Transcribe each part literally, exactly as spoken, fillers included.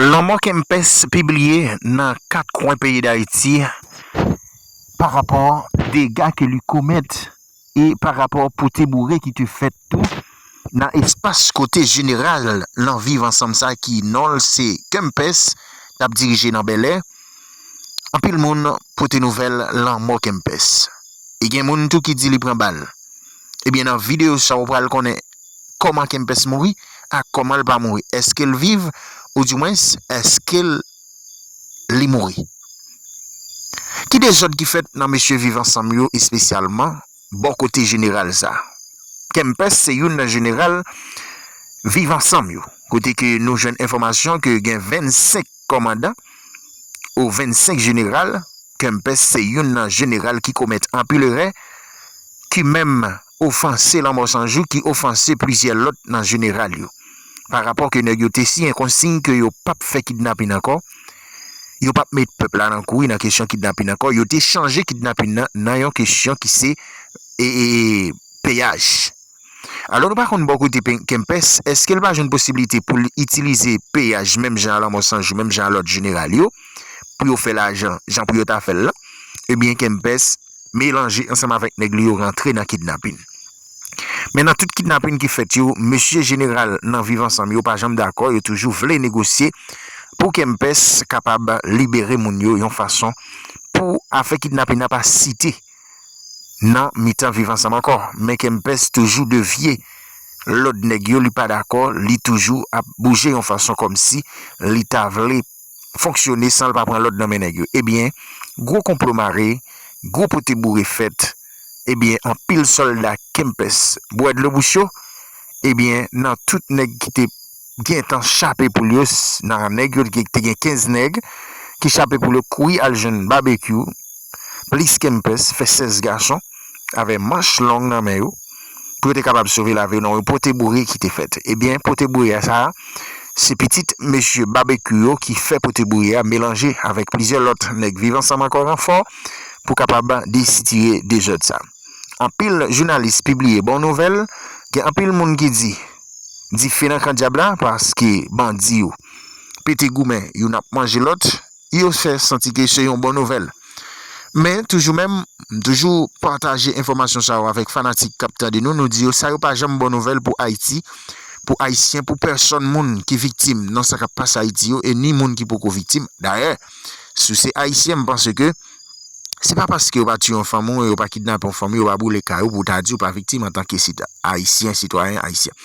Lanmò Kempès pibliye nan kat kwen peyi Dayiti pa rapò dega ke li komèt e pa rapò pote boure ki te fèt tou nan espas kote jeneral nan Viv Ansanm sa ki non l se Kempès t ap dirije nan Bèlè. Anpil moun pote nouvèl lanmò Kempès. E gen moun tou ki di li pran bal. Ebyen, nan videyo sa, ou pral konnen kòman Kempès mouri ak kòman l pa mouri. Èske l viv, oudimwens, èske l, li mouri? Ki dezòd ki fèt nan mesye Viv Ansanm yo, espesyalman bò kote jeneral sa? Kempès se youn nan jeneral Viv Ansanm yo, kote ke nou jwenn enfòmasyon ke gen vennsenk kòmandan ou vennsenk jeneral, Kempès se youn nan jeneral ki komèt anpil erè, ki menm ofanse Lanmò San Jou, ki ofanse plizyè lòt nan jeneral yo. Pa rapò ke nèg yo te siyen konsiy ke yo p ap fè kidnapin ankò, yo p ap met pèp la nan kouri nan kesyon kidnapin ankò, yo te chanje kidnapin nan nan yon kesyon ki se, e, e, peyaj. Alò, nou pa konn bò kote Pen-, Kempès, èske l pa jwenn posiblite pou l itilize peyaj menm jan a Lanmò San Jou, menm jan a lòt jeneral yo, pou yo fè lajan, jan pou yo ta fè l lan? Ebyen, Kempès melanje ansanm avèk nèg li yo rantre nan kidnapin. Men nan tout kidnapin ki fèt yo, mesye jeneral nan Viv Ansanm yo pa janm dakò, yo toujou vle negosye pou Kempès kapab libere moun yo yon fason pou afè kidnapin nan pa site nan mitan Viv Ansanm ankò. Men Kempès toujou devye lòd nèg yo, li pa dakò, li toujou ap bouje yon fason kòmsi li ta vle fonksyone san l pa pran lòd nan men nèg yo. Ebyen, gwo konplo mare, gwo pote boure fèt. Ebyen, anpil sòlda Kempès bwè dlo bouch yo. Ebyen, nan tout nèg ki te gentan chape poul yo, s-, nan nèg yo ki te gen kenz nèg ki chape poul yo kouri al jwenn Babekyou, plis Kempès, fè sèz gason avè manch long nan men yo, pou yo te kapab sove lavi yo, nan yon pote boure ki te fèt. Ebyen, pote boure a sa a, se pitit mesye Babekyou yo ki fè pote boure a, melanje avèk plizyè lòt nèg Viv Ansanm ankò ranfò pou kapab desitire dezòd sa. Anpil jounalis pibliye bon nouvèl, gen anpil moun ki di dife nan kan dyab la, paske bandi yo pete goumen, youn ap manje lòt, yo fè santi ke se yon bon nouvèl. Men, toujou menm, m toujou pataje enfòmasyon sa yo avèk fanatik k ap tande nou, nou di yo sa yo pa janm bon nouvèl pou Ayiti, pou Ayisyen, pou pèsòn moun ki viktim nan sa k ap pase Ayiti yo, e ni moun ki poko viktim. Dayè, si w se Ayisyen, m panse ke se pa paske yo pa tiye yon fanmi w, yo pa kidnape yon fanmi, yo pa boule kay ou pou w ta di w pa viktim antanke sit-, Ayisyen, sitwayen ayisyen.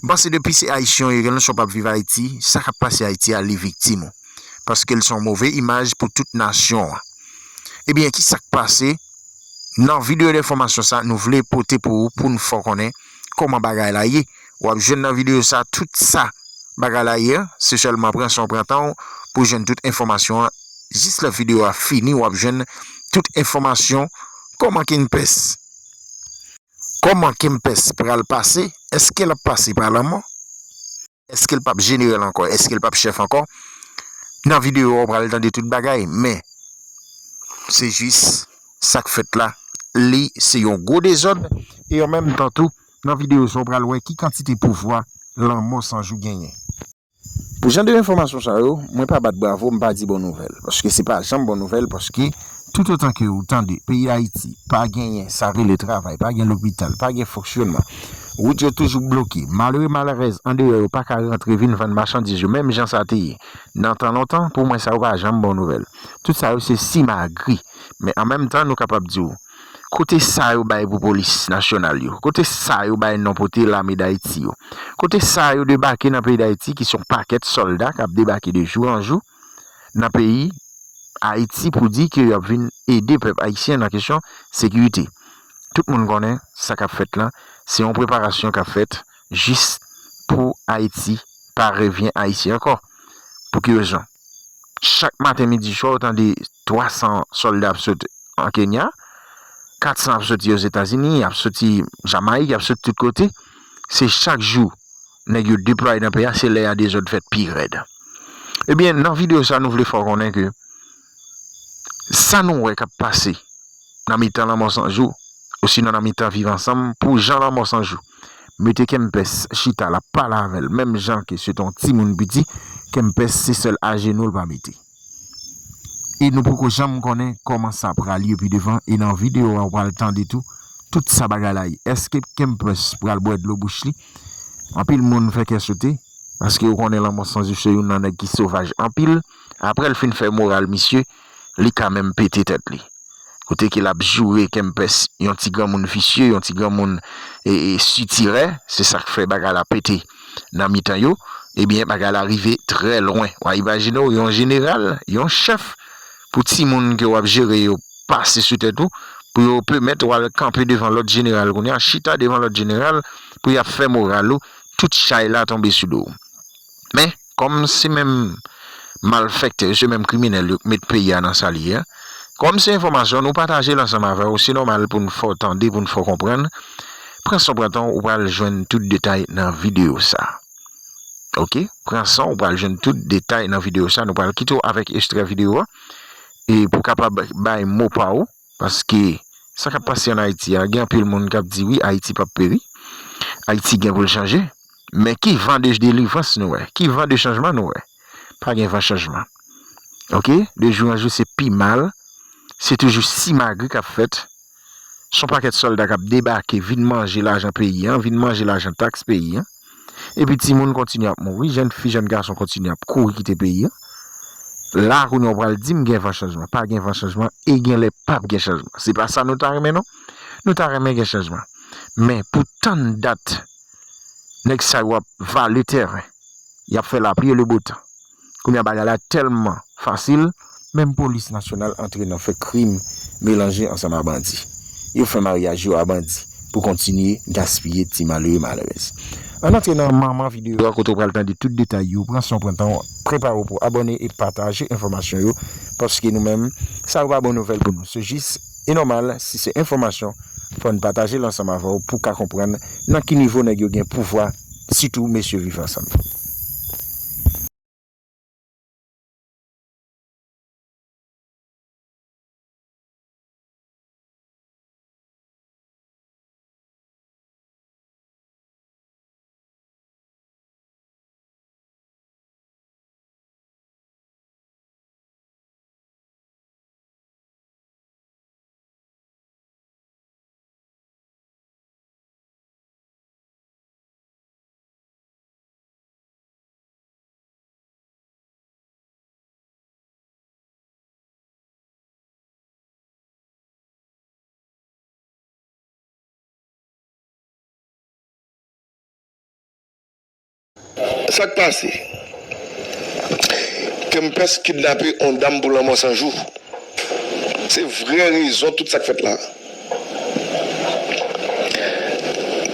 M panse depi se Ayisyen w ye, kèlkanswa w p ap viv Ayiti, sa k ap pase Ayiti a, li viktim ou. Paske l se yon move imaj pou tout nasyon an. Ebyen, ki sa k pase? Nan videyo enfòmasyon sa, nou vle pote pou ou, pou n fè w konnen kòman bagay la ye. W ap jwenn nan videyo sa tout sa bagay la ye a, se sèlman pran san w pran tan w pou jwenn tout enfòmasyon an. Jis lè videyo a fini, w ap jwenn tout enfòmasyon. Kòman Kempès, kòman Kempès pral pase? Èske l ap pase pa lanmò? Èske l p ap jeneral ankò? Èske l p ap chèf ankò? Nan videyo a, w pral tande tout bagay, men se jis sa k fèt la. Li se yon gwo dezòd, e an menm tan tou, nan videyo sa, w pral wè ki kantite pouvwa Lanmò San Jou genyen. Pou jan de enfòmasyon sa yo, mwen pa bat bravo, m pa di bon nouvèl, paske se pa janm bon nouvèl, paske toutotan ke ou tande peyi Ayiti pa genyen sa rele travay, pa gen lopital, pa gen fonksyonman, wout yo toujou bloke, malere malerèz andeyò yo pa ka rantre vin vann machandiz yo, menm jan sa te ye nan tan lontan, pou mwen sa yo pa janm bon nouvèl. Tout sa yo se simagri. Men an menm tan, nou kapab di w, kote sa yo bay pou polis nasyonal yo? Kote sa yo bay non pote lame Dayiti yo? Kote sa yo debake nan peyi Dayiti ki se yon pakèt sòlda k ap debake de jou an jou nan peyi Ayiti pou di ke y ap vin ede pèp ayisyen nan kesyon sekirite? Tout moun konnen sa k ap fèt lan, se yon preparasyon k ap fèt jis pou Ayiti pa revyen ayisyen ankò. Pou ki rezon? Chak maten, midi, swa, ou tande twa san sòlda ap sot an Kenya, kat san ap soti Ozetazini, ap soti Jamayik, ap soti tout kote. Se chak jou nèg yo deplwaye nan peyi a, se lè a dezòd fèt pi rèd. Ebyen, nan videyo sa, nou vle fè w konnen ke sa nou wè k ap pase nan mitan Lanmò San Jou, osinon nan mitan Viv Ansanm, pou jan Lanmò San Jou mete Kempès chita, l ap pale avè l, menm jan ke se te yon timoun piti, Kempès se sèl ajenou l pa mete. E nou poko janm konnen kòman sa pral ye pi devan, e nan videyo a ou pral tande tou, tout sa bagay la ye. Èske Kempès pral bwè dlo bouch li? Anpil moun fè kè sote, paske ou konnen Lanmò Sanjou se youn nan nèg ki sovaj anpil. Apre l fin fè moral misye, li ka menm pete tèt li. Kote ke l ap joure Kempès, yon ti granmoun visye, yon ti granmoun, e, e, sitirè, se sa k fè bagay la pete nan mitan yo, ebyen, bagay la rive trè lwen. W a imajine w, yon jeneral, yon chèf, pou timoun ke w ap jere yo pase sou tèt ou, pou yo pèmèt w al kanpe devan lòt jeneral kounye a, chita devan lòt jeneral, pou y ap fè moral ou, tout chay la tonbe sou do w. Men, kòm se menm malfèktè yo, se menm kriminèl yo k met peyi a nan sa li ye a, kòm se enfòmasyon, nou pataje l ansanm avè w, se nòmal pou n fè w tande, pou n fè w konprann. Pran san w pran tan w, ou pral jwenn tout detay nan videyo sa a. Oke? Pran san w, ou pral jwenn tout detay nan videyo sa a. Nou pral kite w avèk ekstrè videyo a, e pou w kapab bay mo pa w, paske sa k ap pase ann Ayiti a, gen anpil moun k ap di, wi, Ayiti p ap peri, Ayiti gen pou l chanje. Men ki van de delivrans nou wè? Ki van de chanjman nou wè? Pa gen van chanjman. Oke? De jou an jou, se pi mal. Se toujou simagri k ap fèt. Se yon pakèt sòlda k ap debake, vin manje lajan peyi a, vin manje lajan taks peyi a. Epi timoun kontinye ap mouri, jèn fi, jèn gason kontinye ap kouri kite peyi a. La, kounye a, w pral di m gen van chanjman. Pa gen van chanjman, e genlè p ap gen chanjman. Se pa sa nou ta renmen, non? Nou ta renmen gen chanjman. Men, pou tann dat, nèg sa yo ap vale tèren. Y ap fè lapli e le bo tan. Kounye a bagay la tèlman fasil, menm polis nasyonal antre nan fè krim melanje ansanm a bandi. Yo fè maryaj yo a bandi pou kontinye gaspiye ti malere malerèz. Ann antre nan manman videyo a kote w pral tande tout detay yo, pran san w pran tan w, prepare w pou abòne e pataje enfòmasyon yo, paske nou menm, sa yo pa bon nouvèl pou nou. Se jis, e nòmal, si se enfòmasyon, fò n pataje l ansanm avè w pou w ka konprann nan ki nivo nèg yo gen pouvwa, sitou mesye Viv Ansanm yo. Sa k pase? Kempès kidnape yon dam pou Lanmò San Jou. Se vrè rezon tout sa k fèt la.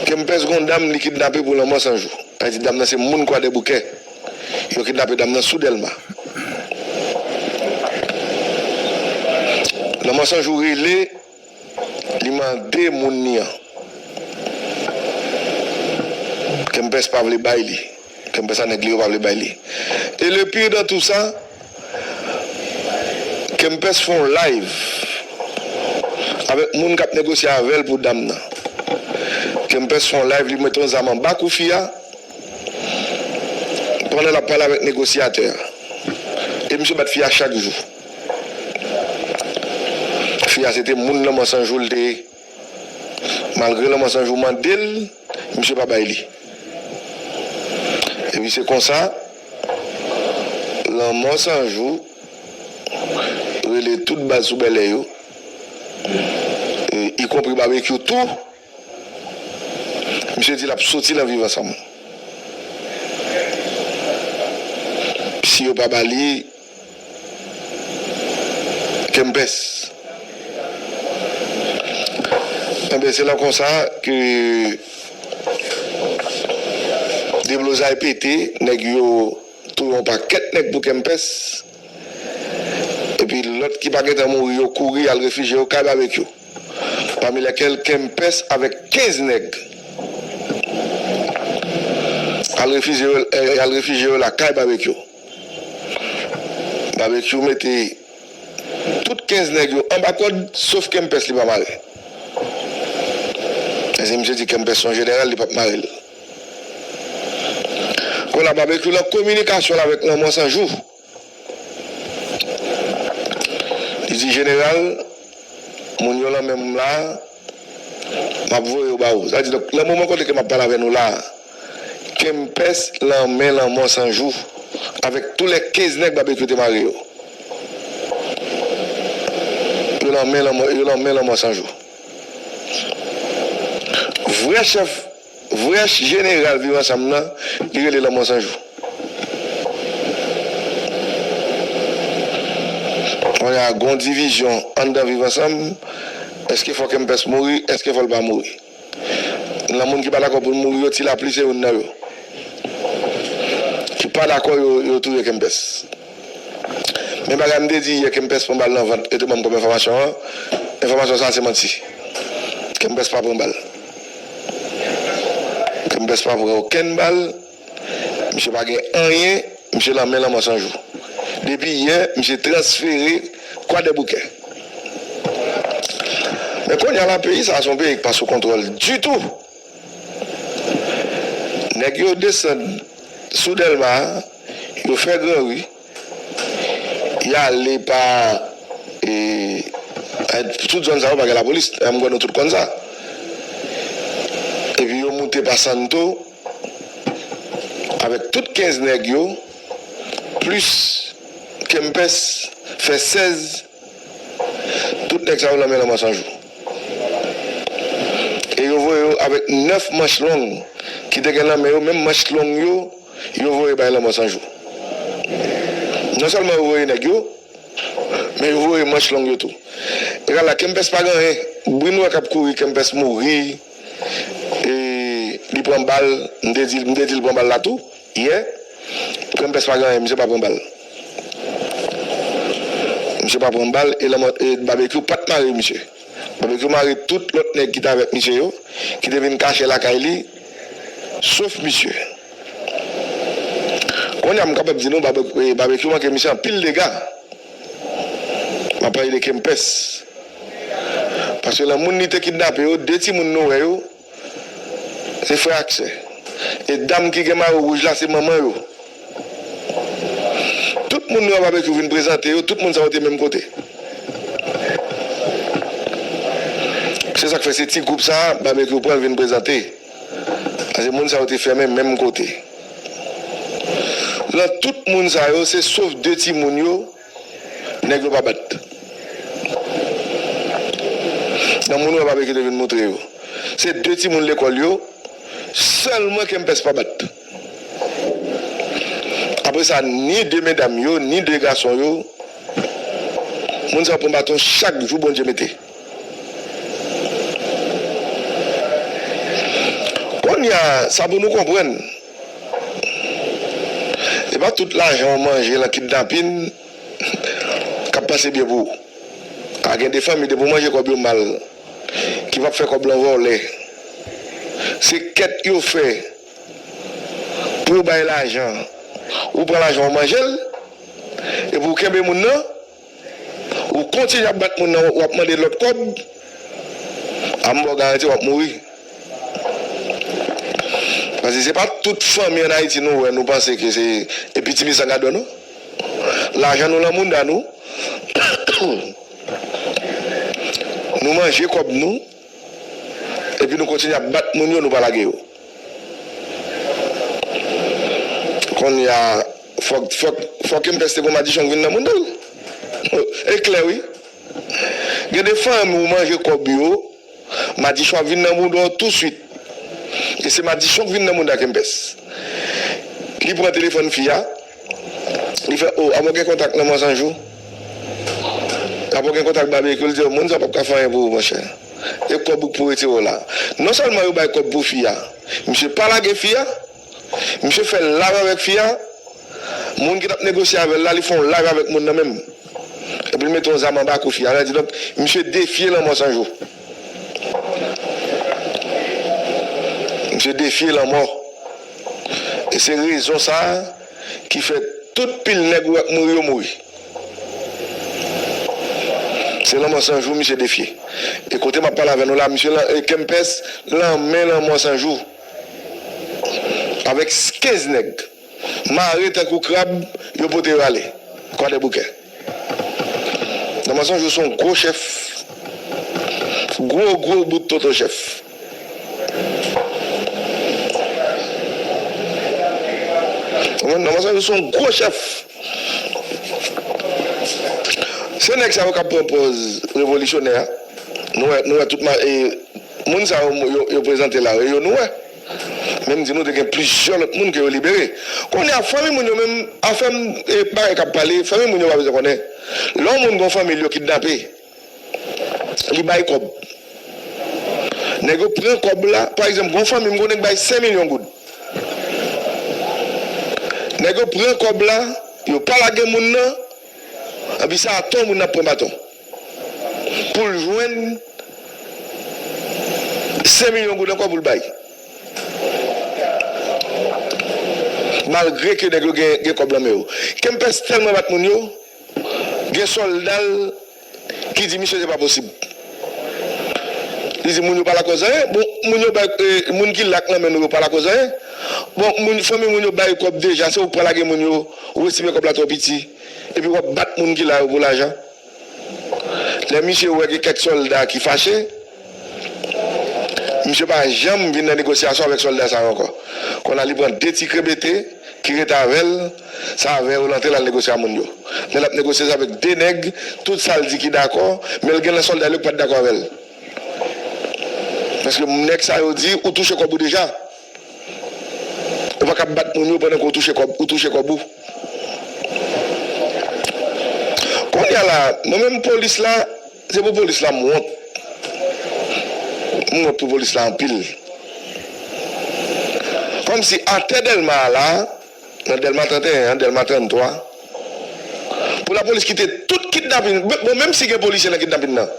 Kempès gon dam li kidnape pou Lanmò San Jou. Sa vle di dam nan se moun Kwadèboukè. Yo kidnape dam nan sou Dèlma. Lanmò San Jou rele, li mande moun li an. Kempès pa vle bay li. Kempès a nèg li yo pa vle bay li. E le pire dans tout sa, Kempès fè yon live avèk moun k ap negosye avè l pou dam nan. Kempès fè yon live, li mete yon zam anba kou fi a, pandan l ap pale avèk negosyatè a. E misye bat fi a chak jou. Fi a se te moun Lanmò San Jou l te ye. Malgre Lanmò San Jou mande l, misye pa bay li. Epi se konsa, Lanmò San Jou rele tout baz sou Bèlè yo, e, ikonpri Babekyou tou. Misye di l ap soti nan Viv Ansanm. Si yo pa ba li, Kempès. Enben, se lan konsa ke deblozay pete, nèg yo touye yon pakèt nèg pou Kempès. Epi lòt ki pa gentan mouri yo kouri al refijye yo kay Babekyou. Pami lèkèl Kempès avèk kenz nèg al refijye yo, eh, al refijye yo lakay Babekyou. Babekyou mete tout kenz nèg yo anba kòd, sof Kempès li pa mare. Paske misye di Kempès se yon jeneral, li p ap mare l. la, Babekyou lan kominikasyon l avèk Lanmò San Jou. Li di, "Jeneral, moun yo lan men m la, m ap voye yo ba ou." Sa di, donk, lan moman kote ke m ap pale avè nou la, Kempès lan men Lanmò San Jou, avèk tou lè kenz nèg Babekyou te mare yo. Yo lan men Lanmò, yo lan men Lanmò San Jou. Vrè chèf, vrè jeneral Viv Ansanm nan, li rele Lanmò San Jou. Kounye a, gon divizyon anndan Viv Ansanm, èske fò Kempès mouri, èske fò l pa mouri? Nan moun ki pa dakò pou l mouri yo, Ti Lapli se youn nan yo. Ki pa dakò yo, yo touye Kempès. Men bagay m te di yè, Kempès pran bal nan vant, yo te ban m kòm enfòmasyon an. Enfòmasyon sa a se manti. Kempès pa pran bal. Kempès pa pran okenn bal. Misye pa gen anyen. Misye lan men Lanmò San Jou. Depi yè, misye transfere Kwadèboukè. Men kounye a la, peyi sa a se yon peyi ki pa sou kontwòl ditou. Nèg yo desann sou Dèlma a, yo fè Granri, y ale pa, e, tout zòn sa yo pa gen lapolis, m kwè nou tout konn sa. Epi yo moute pa Santo avèk tout kenz nèg yo, plis Kempès, fè sèz. Tout nèg sa yo lan men Lanmò San Jou. E yo voye yo avèk nèf manch long ki te gen nan men yo, menm manch long yo, yo voye bay Lanmò San Jou. Non sèlman yo voye nèg yo, men yo voye manch long yo tou. E la, Kempès pa gen anyen. Bri n wè k ap kouri, Kempès mouri. E li pran bal, m te di, m te di l pran bal la tou. Yè, Kempès pa gen anyen, misye pa pran bal. Misye pa pran bal, e Lanmò, e Babekyou pa t mare misye. Babekyou mare tout lòt nèg ki te avèk misye yo, ki te vin kache lakay li, sof misye. Kounye a, m kapab di nou, Babe-, e, Babekyou manke misye anpil dega. M ap pale de Kempès. Paske lan moun li te kidnape yo, de timoun nou wè yo, se frè ak sè. E dam ki gen mayo wouj la, se manman yo. Tout moun nou wè Babekyou vin prezante yo, tout moun sa yo te menm kote. Se sa k fè se ti gwoup sa a, Babekyou pran l vin prezante. Paske moun sa yo te fèmen menm kote. Lan tout moun sa yo, se sof de timoun yo, nèg yo pa bat. Nan moun wè Babekyou te vin montre yo. Se de timoun lekòl yo, sèlman Kempès pa bat. Apre sa, ni de medam yo, ni de gason yo, moun sa yo pran baton chak jou Bondye mete. Kounye a, sa pou nou konprann, se pa tout lajan w manje lan kidnapin k ap pase byen pou ou. A gen de fanmi, depi w manje kòb yo mal, ki p ap fè kòb lan vòlè. Se kèt yo fè pou yo bay lajan. Ou pran lajan, ou manje l, epi ou kenbe moun nan, ou kontinye ap bat moun nan, w ap mande lòt kòb, a m ba w garanti w ap mouri. Paske se pa tout fanmi ann Ayiti nou wè, nou panse ke se, e pitimi san gadò non. Lajan nou lan mounda nou. Nou manje kòb nou, epi nou kontinye ap bat moun yo, nou pa lage yo. Kounye a, fòk, fòk, fòk Kempès te gon madichon k vin nan mounda l. E klè, wi. Gen de fanmi ou manje kòb yo, madichon ap vin nan mounda w touswit. E se madichon k vin nan mounda Kempès. Li pran telefòn fi a, li fè, "O, a bon gen kontak Lanmò San Jou? A bon gen kontak Babekyou?" Li di, "Moun sa p ap ka fè anyen pou ou, monchè. E kòb ou k pou retire w la." Non sèlman yo bay kòb pou fi a, misye pa lage fi a, misye fè live avèk fi a, moun ki t ap negosye avè l la, li fè yon live avèk moun nan menm. Epi l mete yon zam anba kou fi a. Sa di, donk, misye defye Lanmò San Jou. Misye defye lanmò. E se rezon sa a ki fè tout pil nèg ou wè k mouri yo mouri. Se Lanmò San Jou misye defye. E kote m ap pale avè nou la, misye lan, e Kempès lan men Lanmò San Jou. Avèk kenz nèg. mare tankou krab, yo pote yo ale Kwadèboukè. Nan mansonj, ou se yon gwo chèf. Gwo, gwo bout tonton chèf. Ou konprann? Nan mansonj, ou se yon gwo chèf. Se nèg sa yo k ap pran pòz revolisyonè a. Nou wè, nou wè tout ma, e, moun sa yo, yo, yo prezante la, e yo nou wè. Men m di nou, te gen plizyè lòt moun ke yo libere. Kounye a, fanmi moun yo menm, afè m, e, bagay k ap pale, fanmi moun yo pa bezwen konnen. Lè yon moun gen yon fanmi l yo kidnape, li bay kòb. Nèg yo pran kòb la, pa egzanp, gen yon fanmi m konnen k bay senk milyon goud. Nèg yo pran kòb la, yo pa lage moun nan, anpi se atò moun nan ap pran baton. Pou l jwenn senk milyon goud ankò pou l bay. Malgre ke nèg yo gen, gen kòb nan men yo. Kempès tèlman bat moun yo, gen sòlda l ki di misye se pa posib. Li di moun yo pa lakòz anyen. Bon, moun yo bay, eh, moun ki la k nan men nou yo pa lakòz anyen. Bon, moun, fanmi moun yo bay kòb deja, se ou k pral lage moun yo, ou estime kòb la twò piti. Epi w ap bat moun ki la yo pou lajan. Lè misye wè gen kèk sòlda ki fache, misye pa janm vin nan negosyasyon avèk sòlda sa yo ankò. Kounye a li pran de ti krebete ki rete avè l, se avè yo l antre l al negosye a moun yo. Lè l ap negosye sa avèk de nèg, tout sa l di ki dakò, men l gen nan sòlda yo k pa t dakò avè l. Paske nèg sa yo di, ou touche kòb ou deja. Ou pa ka bat moun yo pandan ke w touche kòb, ou touche kòb ou. Kounye a la, mwen menm polis la, se pou polis la m wont. M wont pou polis la anpil. Kòmsi atè Dèlma a la, nan Dèlma trannteyen an, Dèlma tranntwa, pou lapolis kite tout kidnapin, bon, menm si gen polisye nan kidnapin nan,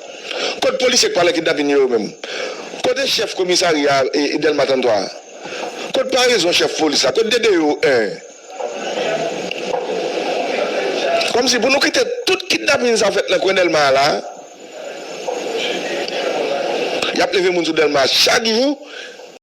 kot polisye k pa nan kidnapin yo, yo menm? Kote chèf komisarya, e, e Dèlma tranntwa a? Kot parezon chèf polis la? Kot D D O en? Kòmsi pou nou kite tout kidnapin sa fèt nan kwen Dèlma a la, y ap leve moun sou Dèlma chak jou,